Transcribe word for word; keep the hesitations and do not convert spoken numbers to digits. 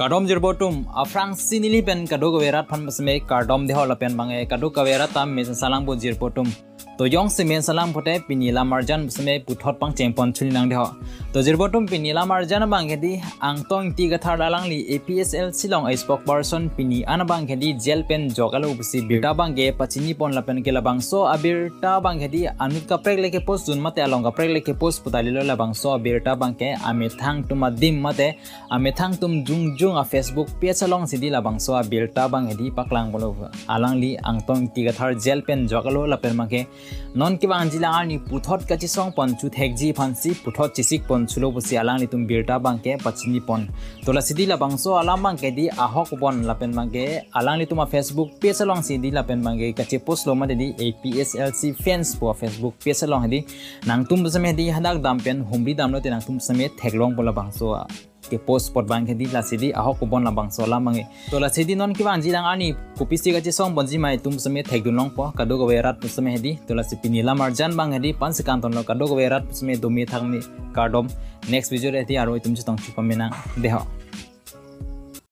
Kardom jirpo atum, aphrangsi neli pen kadokave rat aphan pusitame kardom deho lapen abangke kadokave rat ta mesen salang po jirpo atum. To jongsi mesen salang pote pini lamarjan pusitame puthot pangcheng pon chuli nang deho. To jirpo atum, pini lamarjan abangke di Angtong Ingti Kathar alangli A P H L C along a spokesperson pini an abangke di jail pen joklo pusi birta abangke pachini pon lapen ke labangso abirta abangke di anut kaprek le ke post dun mate along kaprek le ke post pu ta kalilo, labangso abirta abangke amethang atum adim mate amethang atum jongjong a Facebook page alongsi di labangso abirta abangke di paklang ponlo. Alangli Angtong Ingti Kathar jail pen joklo lapen abangke non kevangji alang arni puthot kachesong pon chuthekji aphansi puthot chesik pon chulo pusi alanglitum birta abangke pachini pon. To lasi di labangso alam abangke di ahok pon lapen abangke alanglitum a Facebook page alongsi di lapen abangke kache post lo mate di A P H L C fans pu a Facebook page along di nangtum pusitame di hadak dam pen humri damlote nangtum pusitame theklong po labangso a ke post apot abangke di, lasi di ahok pon labangso alam abangke. To lasi di non kevangji alang arni kopisi kachesong ponji ma itum pusitame thekdun long po kadokave rat pusitame di. To lasi pini lamarjan abangke di pensi kanton lo, kadokave rat pusitame dome thakme kardom. Next video le di aro itum chetong chupame nang deho.